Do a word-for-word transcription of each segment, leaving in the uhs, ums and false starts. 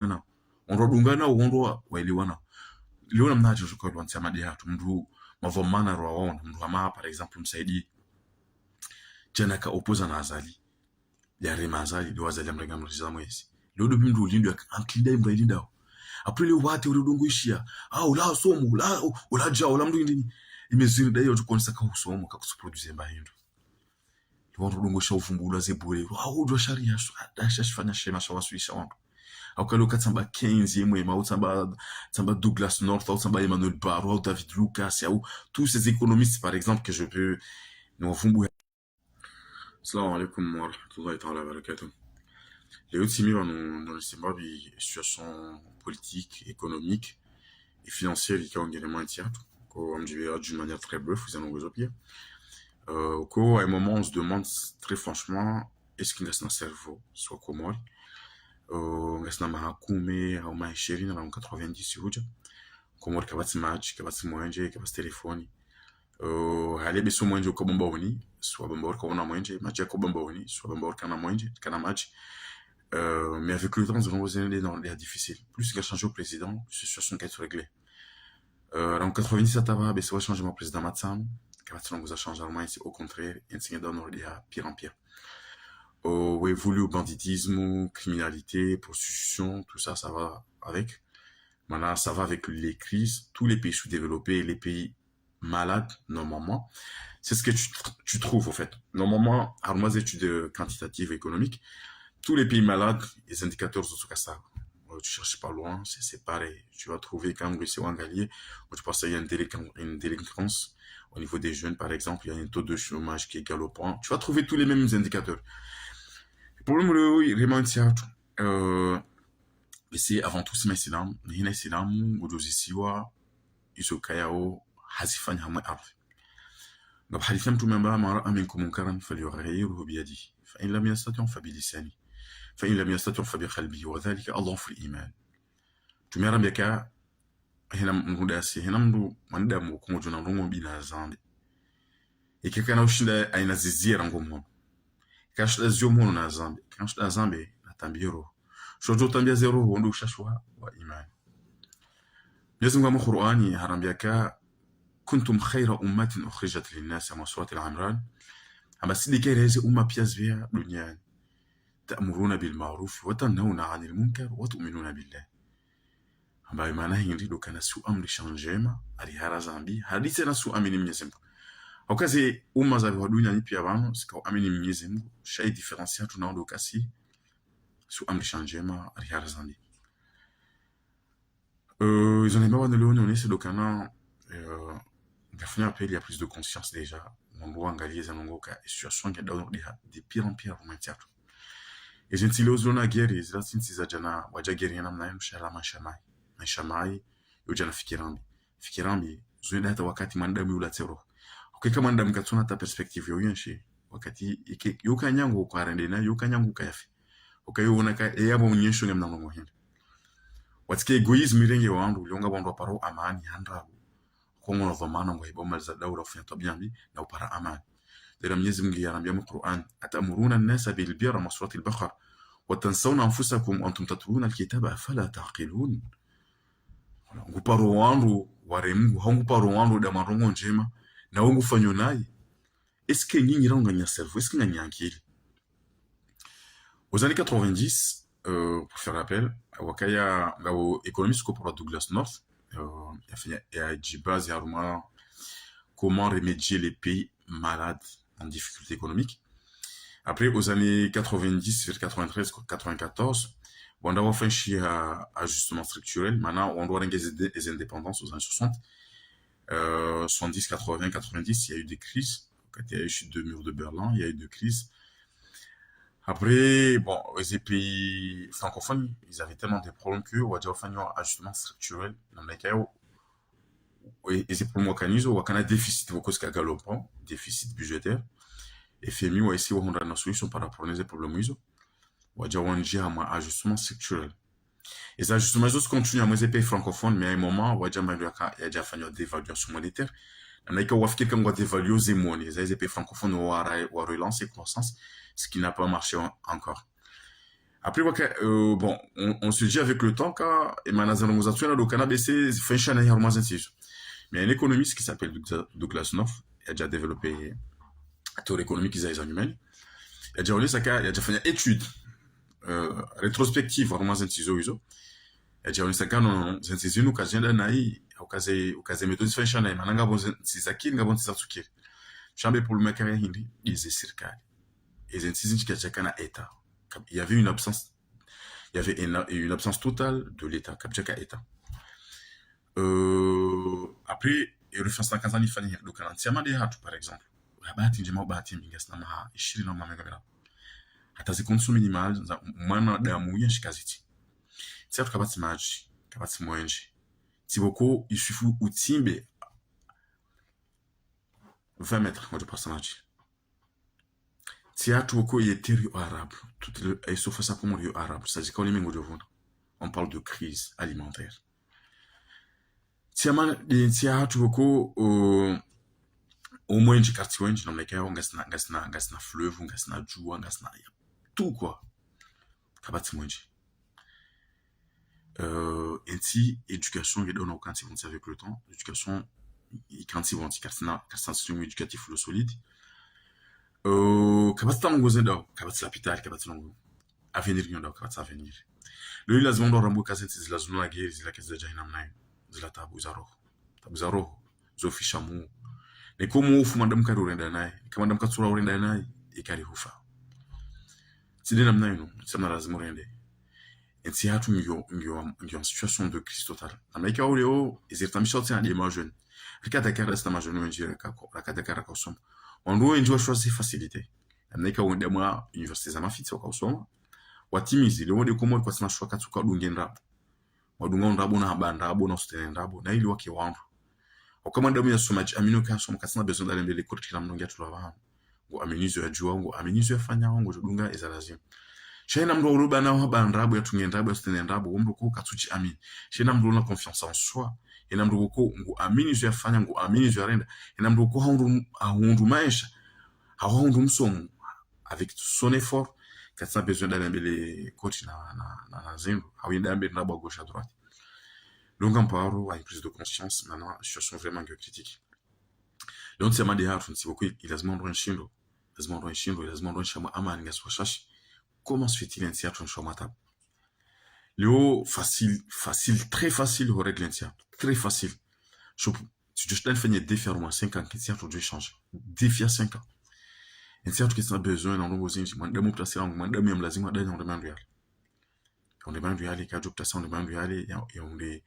na wandru wadungana, wandru wa-, waelewana. Leo namna yadjo shuka lwantsi ya made yatru, mndru mavamana rwa waona, mndru hama, par exemple, Msaidie. Djana ka opposé na Azali. Yarema Azali, ndo Azali yamrenga mriza mwezi. Leo ndo pvi mndru ulindwa, yaka ankili nda mndru ailindao. Après leo wate ule udungu ishia. Ah, ula somo, ula, ula dja, ula mndru indini. Imezini ndayo tukonesa ka usomo, ka kusuproduce mba hindru. Wandru udungu sha uvumbula ze bure. Wa udjua sharia, sha, sha shifanya shema, sha waswisha wandru. Au kalo katsamba Keynes, yemwe, ma utsamba, tsamba Douglass North, au tsamba Emmanuel Barrow, au David Lucas, au tous ces économistes, par exemple, que je peux, ni wavumbu. Assalamu alaikum wa rahmatullahi ta'ala wa barakatuh. Leo tsimi pvanu, ndo nisemba pvi situation politique, économique et financière ikao ngena mwa ntsi yatru. Ko amdjibu d'une manière très brève, vous en avez pia. Euh, ko, à un moment, on se demande très franchement, est-ce que ngasina cerveau, sisi Wakomori ? Euh, ngasina maha kume, au maha ishirini, na quatre-vingt-dix hudja. Komori kapvatsi madji, kapvatsi mwenje, kapvatsi telefoni. Euh, hale be sisi mwenje uka Bambao ni, sisi Wabambao uka una mwenje, madji yaka Bambao ni, sisi Wabambao uka na mwenje, kana madji. Euh, mais avec le temps, zilongo zende dans les difficiles. Plus il a changé au président, plus situation ka itsu réglé. Euh, en quatre-vingt-dix, ça va, mais ça va changer mon président Matsam, kapvatsi zilongo za changer, au moins, c'est au contraire, et c'est dans l'ordre de pire en pire. Euh, ouais, évolue au banditisme, criminalité, prostitution, tout ça, ça va avec. Maintenant, ça va avec les crises. Tous les pays sous-développés, les pays malades, normalement, c'est ce que tu, tr- tu trouves, au fait. Normalement, à nos études quantitatives et économiques, tous les pays malades, les indicateurs sont sur ça. Euh, tu cherches pas loin, c'est c'est pareil. Tu vas trouver quand même, c'est Wangalie, où tu penses qu'il y a une, délinquan- une délinquance au niveau des jeunes, par exemple, il y a un taux de chômage qui est galopant. Tu vas trouver tous les mêmes indicateurs. Le problème, le, oui, vraiment, c'est, euh, c'est avant tout, c'est Islam. Ni hina Islam, udjuzisiwa, izo kayao, hazifanya hamwe ardhi. Ngapvo hadisi ya Mtrume amba, من رأى منكم منكرا فليغيره بيده، فإن لم يستطع فبلسانه، فإن لم يستطع فبقلبه، وذلك أضعف الإيمان. Mtrume harambia ka, hena mndru dasi, hena mndru mwanadamu kumodjo na ndrongo mbi na zambe. Eka kana ushinda aina zizie rangu mhono. Eka shinda zio mhono na zambe. Eka shinda zambe na tambiro. Shodjo tambia ze roho ndo ushashuha wa imani. Mwenyezi Mungu mu Qur'ani harambia ka, كنتم خير أمة أخرجت للناس, hama surati Al-Imran. Hamba tsi ndo kereze umma pia zipvia duniani. تأمرون بالمعروف وتنهون عن المنكر وتؤمنون بالله. Hamba maana hindri ndo kana tsi uamrisha ndjema, arihara zambi, hadi tsena tsi uamini Mwenyezi Mungu. Hauka ze umma zapvihwa duniani pia pvanu, zika uamini Mwenyezi Mungu, sha i différence yatru nao ndo ka tsi, tsi uamrisha ndjema, arihara zambi. Euh, izo namba pvanu leo nionese ndo kana, euh, ngafanya appel ya prise de conscience déjà. Wandru wangalie ze ndrongo ka situation ya dawo de, de pire en pire mu ntsi yatru. Eze ntsi leo zilo na guerre, zila tsi ntsi zadjana, wadja guerre ya namna yinu sha la maesha mayi. Maesha mayi, yo djana fikira mbi. Fikira mbi, zo nda hata wakati mwanadamu yula tsero. Ukeka mwanadamu katsuna hata perspective yo yenshi. Wakati, ike, yo kanyangu kwa rende na, yo kanyangu kayafi. Uka yo wona ka, e yabo mnyesho nge mna ndrongo hende. Watike égoïsme irenge wandru, lionga wandru waparo amani, handa. Kongo na dhwamana ngwa hiba umaliza daula ufanya twabia mbi, na upara amani. Lera Mwenyezi Mungu yarambia mu Qur'an, أتأمرون الناس بالبر, hama surati Al-Baqara, وتنسون أنفسكم وأنتم تتلون الكتاب أفلا تعقلون. Nguparo wandru ware Mungu, hau nguparo wandru da marongo ndjema, na wo ngufanyo nayi. Est-ce que nyinyi rao nganya cerveau, est-ce que nganya ankili ? Aux années quatre-vingt-dix, euh, pour faire rappel, wakaya ngapvo économiste ko pour Douglass North, euh, ya fanya, ya djibazi harumwa comment remédier les pays malades en difficulté économique. Après, aux années quatre-vingt-dix, vers quatre-vingt-treize, quatre-vingt-quatorze, bon, on a fait un ajustement structurel. Maintenant, on doit régler les, les indépendances aux années soixante. Euh, soixante-dix, quatre-vingts, quatre-vingt-dix, il y a eu des crises. Quand il y a eu chute de mur de Berlin, il y a eu des crises. Après, bon, les pays francophones, ils avaient tellement de problèmes que, on va dire, enfin, il y a un ajustement structurel. Dans les cas où, et, et c'est pour moi, quand ils ont, on a un déficit, beaucoup de galopant, déficit budgétaire. F M I, on va essayer de rendre une solution par rapport aux problèmes, ils ont. On va dire, on a un ajustement structurel. Eza ajustement zo zi continue harumwa ze pays francophones, mais à un moment, wadja mba ndo yaka, yadja fanywa dévaluation monétaire. Namna ika wafikiri ka ngwa dévaluer ze monnaie, eza ze pays francophones wa ra-, wa relancer croissance, ce qui n'a pas marché en-, encore. Après, waka, euh, bon, on, on se dit avec le temps, ka, e mana zandrongo zatsu yena ndo kana bese, zifanyisha na harumwa ze ntsi zo. Mais un économiste qui s'appelle Douglas, Douglas North, il a déjà développé la théorie économique des années humaines. Il a déjà, on est ça, il a déjà fait une étude, euh, rétrospective, harumwa ze ntsi zo izo. Il a déjà, on est ça, non, non, non, ze ntsi zinu kazenda nayi, ukaze, ukaze méthode zifanyisha nayi, mana ngapvo ze ntsi zakiri, ngapvo ntsi zatsukiri. Sha mbe problème ya hindri, ize sirikali. Eze ntsi zindji kazidjakana État. Kab-, il y avait une absence, il y avait une, une absence totale de l'État. Kapvadjaka État. Euh, après, e référence nakandza nifanye ndo kana ntsi ya made hatru, par exemple. Ha bahati ndjema, ha bahati mbi, ngasina maha ishirini na maha mengo miraru. Hata ze conditions minimales za mwanadamu yenshi kazitsi. Ntsi hatru kapvatsi madji, kapvatsi mwenje. Ntsi pvoko, il suffit utsimbe vingt mètres, ngodjo pasa madji. Ntsi hatru pvoko ye terre yo arable. Toute le, e surface ya Komori yo arable. Ça, c'est quand même ngodjo vuna. On parle de crise alimentaire. Ntsi ya ma-, de, ntsi hatru pvoko, euh, o mwenje kapvatsi wenje, namna ikao, ngasina, ngasina, ngasina fleuve, ngasina djuwa, ngasina ya tout, quoi. Kapvatsi mwenje. Euh, e ntsi éducation ngedjo na ukantsi pvontsi avec le temps. Éducation, ikantsi pvontsi, katsina, katsina système éducatif lo solide. Euh, kapvatsi ndrongo zendao, kapvatsi lapitali, kapvatsi ndrongo. Avenir ngiyo ndao, kapvatsi avenir. Leo ilazimu ndo rambo ka ze ntsi zila zinu la guerre, zila kazidja hina mnayo. Zila tabu za roho. Tabu za roho. Zo fisha mu. Ne komo ufu mwanadamu kari urenda nayi. Ka mwanadamu katsura urenda nayi, ikari hufa. Tsi nde namna inu, tsi namna lazimu urende. E ntsi hatru ngiyo, ngiyo, ngiyo en situation de crise totale. Namna ikao leo, ezi ritambisha utsi na nde ma jeunes. Rika Dakar, rasta ma jeunes wendji raka ko-, raka Dakar raka usoma. Wandru wendji wa choisir facilité. Namna ikao wende mwa université za mafitsi waka usoma. Watimizi, leo wende Komori kwatsina choix katsuka dunge ndrabo. Wadunga ndrabo na haba ndrabo na usutene ndrabo. Na ili wake wandru. Oka mwanadamu yasoma dji, amini oka yasoma, katsina besoin d'aller mbele koti kila mndru ngia tula vahanu. Ngu amini zo yadjuwa, ngu amini zo yafanya, ngodjo dunga eza lazimu. Sha yina mndru ulo bana wa haba ndrabo, yatunge ndrabo, yasutene ndrabo, wo mndru ko katsudji amini. Sha yina mndru una confiance en soi, yina mndru ko ngu amini zo yafanya, ngu amini zo yarenda, yina mndru ko hahundru, hahundru maesha, hahundru msomo, avec tout son effort, katsina besoin d'aller mbele koti na, na, na, na zindru, hawenda mbele ndrabo à gauche à droite. Donc, on parle à une prise de conscience, maintenant, situation vraiment critique. Donc, ntsi ya made hatru, ntsi pvoko, ilazimu ndo nshindo, ilazimu ndo nshindo, ilazimu ndo nshamwa amani ngasi washashi. Comment se fait-il ntsi hatru nshamwa tabu? Leo facile, facile, très facile, ho régler ntsi hatru. Très facile. Je peux, si je t'ai fait défi à moins cinq ans, ntsi hatru djo changer. Défi à cinq ans. Ntsi hatru katsina besoin na ndrongo zindji, mwanadamu pvutasi rangu, mwanadamu ya mlazimu, adani ya ndemandru yale. Onde mandru yale, kadjo pvutasa onde mandru yale, ya, ya onde,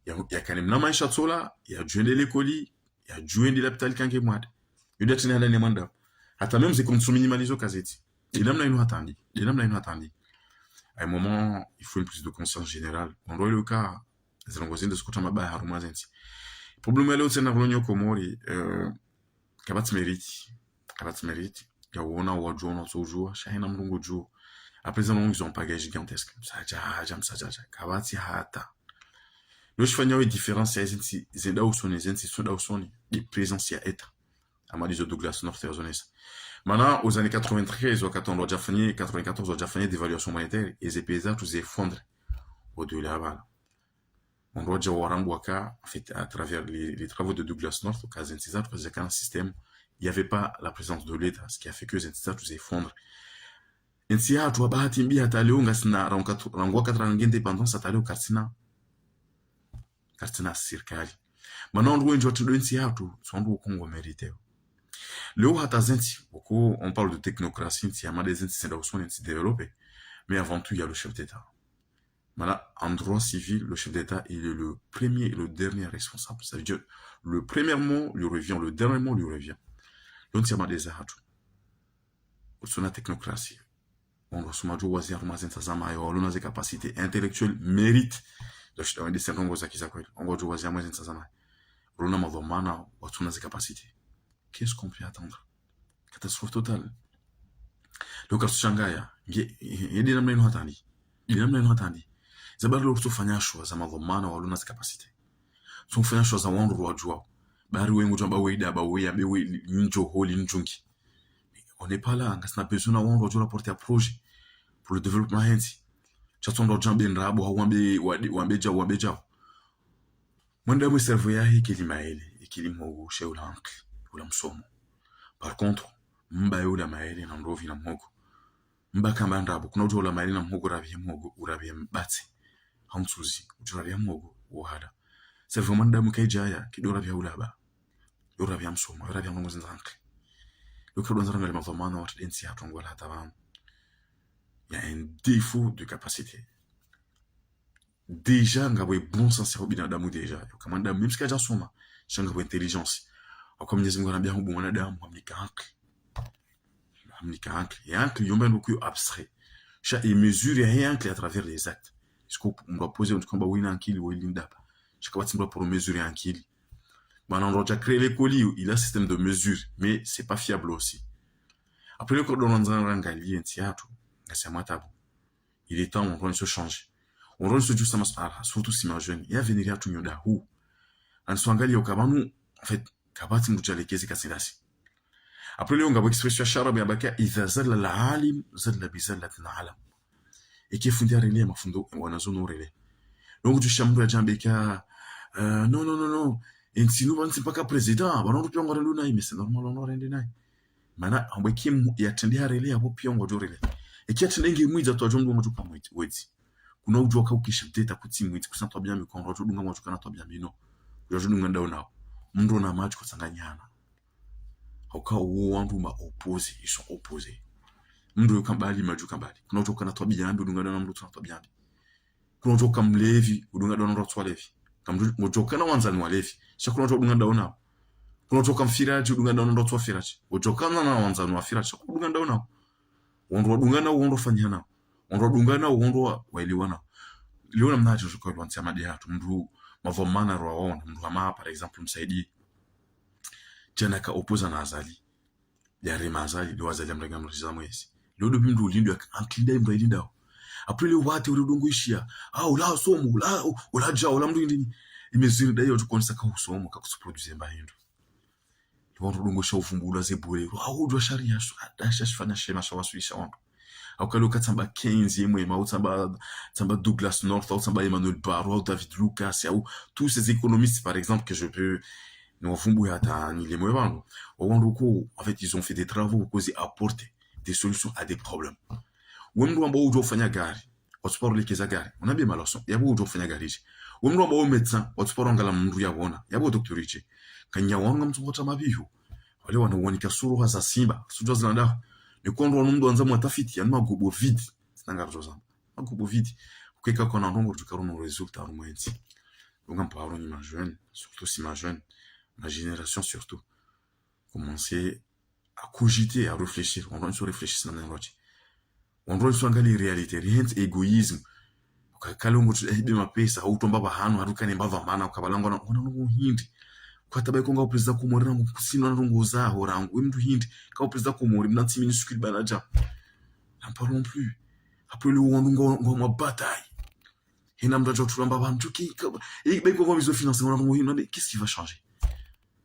ya, yakane mna maesha tsola, yadjuwe nde likoli, yadjuwe nde lapitali kange mwade. Yo nde yatsina hana ne manda. Hata même ze conditions minimales zo kazitsi. Nde namna inu hata ndi. Nde namna inu hata ndi. À un moment, il faut une prise de conscience générale. Wandru wale uka, zilongozi nde zikota mabaya harumwa ze ntsi. Problème yale utsena kulonyo Komori, euh, kapvatsi mérite. Kapvatsi mérite. Ya wona wadjuwa, wona watsodjuwa, sha hayina mndru ngodjuwa. Après, zandrongo zo mpaka gigantesque. Msadjadja, msadjadja. Kapvatsi hata. Lo shifanya we différence ya ze ntsi zenda usoni, ze ntsi zenda usoni, de présence ya État. Hama ndizo Douglas North yazonesa. Mana, aux années quatre-vingt-treize, wakati wadja fanya, quatre-vingt-quatorze, wadja fanya dévaluation monétaire, et ze pays zatsu zi effondre. Au-delà, voilà. Wandru wadja warambwa ka, en fait, à travers les, les travaux de Douglas North, ka ze ntsi zatsu kazidjakana système, il y avait pas la présence de l'État, ce qui a fait que ze ntsi zatsu zi effondre. Ntsi yatru ha bahati mbi hata leo ngasina, rangu wakati, rangu wakati range indépendance hata leo karitsina, karitsina sirikali. Mana wandru wendji watrendo ntsi yatru, tsi wandru woko ngwa mérité. Leo hata ze ntsi, woko, on parle de technocratie, ntsi ya made ze ntsi zenda usoni, ntsi développé. Mais avant tout, il y a le chef d'État. Mana, en droit civil, le chef d'État, il est le premier et le dernier responsable. Ça veut dire, le premier mot lui revient, le dernier mot lui revient. Donc, ntsi ya made za hatru. Utsona technocratie. Wandru wasoma djo wazia harumwa ze ntsa za mayo, walona ze capacités intellectuelles, mérite. Donc, je dois dire, c'est un gros acquis, ça, quoi. Wandru wadjo wazia harumwa ze ntsa za mayo. Walona madhwamana, watsona ze capacités. Qu'est-ce qu'on peut attendre ? Catastrophe totale. Leo kartsu shangaya, nge, nge, nde namna inu hata ndi. Nde namna inu hata ndi. Zabari leo rutso fanya shwa za madhwamana walona ze capacités. Rutso fanya shwa za wandru wadjuwao. Bari we ngudjo amba we ida, ba we ya, be we li, ndjo holi, ndjungi. On n'est pas là, ngasina besoin na wandru wadjo la porter à projet pour le développement he ntsi. Sha tsi ndo udjambe ndrabo, hau wambe, wade-, wambe djau, wambe djau. Mwanadamu cerveau yahe ikili maele, ikili mhogo, sha ula ankili, ula msomo. Par contre, mba ye ula maele na ndrovi na mhogo. Mba kamba ndrabo, kuna udjo ula maele na mhogo, urapviye mhogo, urapviye mbatse. Hau mtsuzi, udjo urapviya mhogo, wo hada. Cerveau ya mwanadamu kayidjaya, kayidjo urapviya ulaba. Yo urapviya msomo, yo urapviya ndrongo zindji za ankili. Yo kado ndza rangalie madhwamana watru de ntsi yahatru ngwala hata pvanu. Il y a un défaut de capacité. Déjà, ngapvo bon sens ya binadamu déjà. Yo ka mwanadamu, même si kadjasoma, sha ngapvo intelligence. Hauka Mwenyezi Mungu hanambia hamba mwanadamu, hamnika ankili. Hamnika ankili. Ye ankili, yo mba ndo kuyo abstrait. Sha ye mesure yahe ankili à travers les actes. Est-ce que mndru apose, mndru kamba wina ankili, wo ili ndapa. Sha kapvatsi mndru aparo mesure ye ankili. Mana ndo dja créer l'école, il a système de mesure, mais c'est pas fiable aussi. Après, le code on a rangalie ntsi yahatru, ngasi ya matabu. Il est temps, on doit se changer. On doit se juste masala, surtout si ma jeune. Ya avenir yahatru nyo dahu. Anso angalie yo ka pvanu, en fait, kapvatsi mndru djalekezi kasi ndasi. Après, leo ngapvo expression ya shiarabu yamba ka, إذا زل العالم زل بزلة العلم. Eka fundi harele, mafundi wanazioni warele. Donc, tu shambu ya djambe ka, euh, non, non, non, non. Entsi inu pvanu tsi mpaka président, pvanu ndo piya ngwarendo nayi, mais c'est normal, ndo rende nayi. Mana, hamba eka mu-, ya trende harele, yapvo piya ngwadjo rele. Eka ya trende nge mwidzi, to adjo mndru ngwadjo ka mwidzi, wedzi. Kuna udjo ka ukisha deta kutsi mwidzi, kusa twabiya mbi, kwa ngwadjo dunga ngwadjo kana twabiya mbi, non. Udjo dunga ndao nao. Mndru na madji kutsanganyana. Hauka wo wandru ma opposés, ils sont opposés. Mndru yo ka mbali, madji yo ka mbali. Kuna udjo kana twabiya mbi, udunga ndao na mndru tsuna twabiya mbi. Kuna udjo ka mlevi, udunga ndao na mndru tsi walevi. Ka mndru, udjo kana wandzani walevi. Sha kuna udjo dunga ndao nao. Kuna udjo ka mfiradji, udunga ndao na mndru tsi wafiradji. Udjo kana na wandzani wafiradji, sha udunga ndao nao. Wandru wadungana, wandru wafanyana. Wandru wadungana, wandru wa-, waelewana. Leo namna hadjo shuka lwantsi ya made yahatru. Mndru madhwamana rwaona. Mndru hama, par exemple, Msaidie. Djana ka opposé na Azali. Ya rema Azali, leo Azali amrenga mriza mwezi. Leo ndo pvi mndru ulindwa, ya ka ankili ndayi mndru ayilindao. Après leo wate ule udungu ishiya. Ah, ula somo, ula, ula dja, ula mndru indini. Ye mesure ndayi yo udjo konesa ka usomo, ka kutsu produire mba hindru. Wandru dungo sha uvumbula ze bure. Wa udjua sharia sho, hata sha shifanya shema sha waswilisha wandru. Hauka leo ka tsamba Keynes ye mwema, hau tsamba, tsamba Douglass North, hau tsamba Emmanuel Barrow, hau David Lucas, hau tous ces économistes, par exemple, que je peux, ni wavumbu hata ni le mwema, non. Wa wandru ko, en fait, ils ont fait des travaux pour qu'ils apportent des solutions à des problèmes. We mndru wamba udjua ufanya gari, watsuparo lekeza gari. Unambiye malaso, yapvo udjua ufanya gari dje. We mndru wamba we médecin, watsuparo angala mndru yapvona, yapvo docteur dje. Kanya wanga mtsupota mabihu. Wale wana wanika sura za simba, sudjua zina ndaho. Ni kondo wanu mndru wandza mwatafiti, yanu magobo vide. Sinanga rudjo zamba. Magobo vide. Ukeka kwana ndrongo djukaro no résultat rumwentsi. Donc, mparo nyi ma jeunes, surtout si ma jeunes, ma génération surtout. Commencez à cogiter, à réfléchir. Wandru wantsi réfléchir, sina mna ngoti. Wandru wantsi angalie réalité, rien égoïsme. Ka-, kalongo tu, eh, be mapesa, hau tomba pvahanu, hau kane mbapvi mana, ukabalango na, wana ndrongo hindri. Kwa taba ikonga président Komori rangu, kusina ndrongo zaho rangu, we mndru hindri, ka président Komori, mna ntsi minuscule bana dja. N'en parlons plus. Après le wandru ngo, ngo mwa bataille. Hena mndru adjo tulamba pvanu ki, ka, eh, be kwa mizo finance, wana ndrongo hindri, mais qu'est-ce qui va changer ?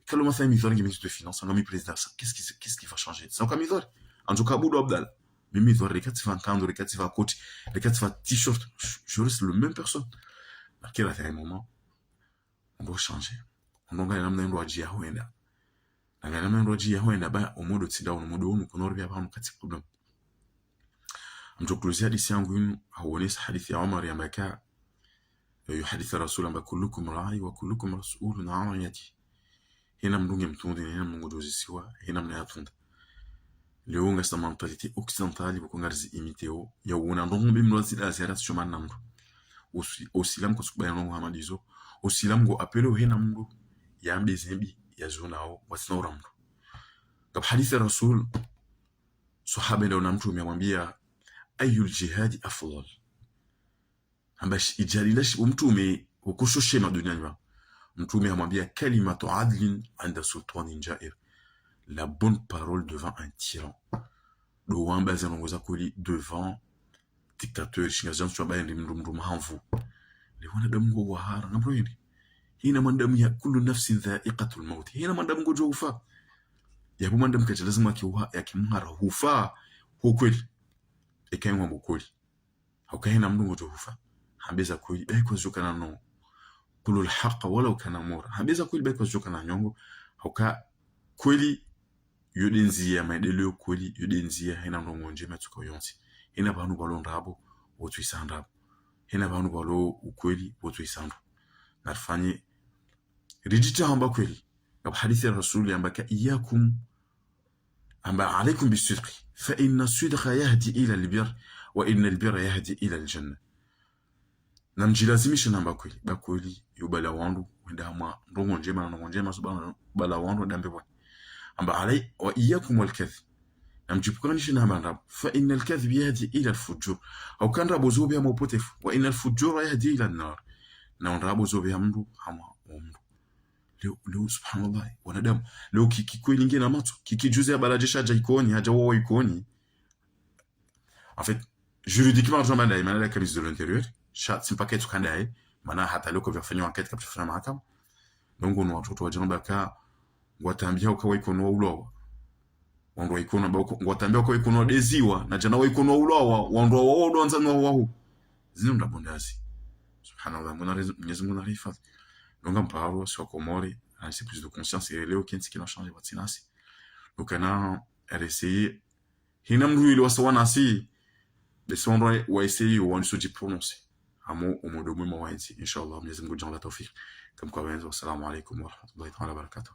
Kalo masa mi zori nge ministre de finance, nga mi président sa, qu'est-ce qui, qu'est-ce qui va changer ? Sa uka mi zori. Andjo ka Abdou Abdallah. Mi mi zori, reka tsi va nkandzu, reka tsi va koti, reka tsi va t-shirt. Je, je reste le même personne. Lakini à un moment, on doit changer. On doit ngaya namna ndo adji ya hwenda. Na ngaya namna ndo adji ya hwenda, ba, omodo tsi nda, omodo unu, kono ribia ba, mkati problème. Mdjo close hadisi yangu yinu, hawonesa hadisi ya Omar yamba ka, yo hadisi ya Rasul yamba, كلكم راع وكلكم مسؤول عن رعيته. Hena mndru nge mtrundi, hena mndru ngodjo uzisiwa, hena mna ya trunda. Leo ngasi na mentalité occidentale, pvoko ngarizi imité o, ya wona ndrongo mbi mndru azi, azi ara tsi shomana na mndru. Osi-, osilamu ko tsukubaya ndrongo hama ndizo, osilamu ngo appelé o hena mndru, yambe zembi, ya zona o, watsina ura mndru. Ngapvo hadisi ya Rasul, sahaba enda ona mtrume amwambia, أي الجهاد أفضل؟ Hamba shi, idjihadi ndashi, o mtrume, ukusho shema duniani pvanu. Mtrume hamwambia, كلمة عدل عند سلطان جائر. La bonne parole devant un tyran. Ndo wamba ze ndrongo za kweli devant dictateur, shinga zantsu wamba ndi mndru, mndru mahamvu. Le wanadamu ngo wahara, na mndru yende. Hena mwanadamu ya كل نفس ذائقة الموت. Hena mwanadamu ngodjo ufa. Yapvo mwanadamu kadja lazima yake uha, yake mhara ufa. Ho kweli. Eka yimwa bo kweli. Hauka hena mndru ngudjo hufa, hambe za kweli, bahi kwazukana no. قولوا الحق ولو كان مرا. Hambe za kweli, bahi kwazukana nyongo. Hauka kweli, yo nde ndzia ya maendeleo kweli, yo nde ndzia hena ndrongo ndjema tsuka yontsi. Hena pvanu pvalo ndrabo, wotsu isa ndrabo. Hena pvanu pvalo ukweli, wotsu isa ndro. Narifanye ridjitsaha hamba kweli. Ngapvo hadisi ya Rasulu yamba ka إياكم, hamba عليكم بالصدق، فإن الصدق يهدي إلى البر، وإن البر يهدي إلى الجنة. Namdjilazimishe namba kweli, ba kweli, yo bala wandru, wenda hama ndrongo ndjema, na ndrongo ndjema, subhana, bala wandru, wenda mbepvoni. Hamba علي-، وإياكم والكذب. Namdjipvukanishe namba ndrabo. فإن الكذب يهدي إلى الفجور. Hauka ndrabo zo upveha hama upotefu. وإن الفجور يهدي إلى النار. Na ndrabo zo upveha mndru hama omndru. Leo, leo, subhanallah, wanadamu. Leo ki, ki kweli ngena matso. Ki, ki juzi ya bala dje sha hadja Ikoni, hadja wawa Ikoni. En fait, juridiquement, ramba ndaye, mana la ministre de l'Intérieur, sha, tsi mpaka itsu ka ndaye, mana hata leo kapvafanya enquête, kapvafanya mahakama. Donc, ngwona wandru wadjamba ka, ngwatambia uka wa Ikoni waulawa. Wandru wa Ikoni, ba uko, ngwatambia uka wa Ikoni wadeziwa, na djana wa Ikoni waulawa, wandru wa wao ndo wandzani wa wahu. Zinu ndrabo ndazi. Subhanallah, Mwenyezi Mungu narihifadhwi. Donc, ngamparo, si wa Komori, nasi prise de conscience, et leo, kentsi kina changé pvatsina si. Donc, na, R S I, hena mndru ile wasa wanasi, basi wandru wa, wa essayer, wandru so dji prononcer. Hama omuda mwema wa entsi, inshallah, Mwenyezi Mungu ngudjo wamba tawfik. Kamwe kwandza, wassalamu alaikum warahmatullahi taala wabarakatuh.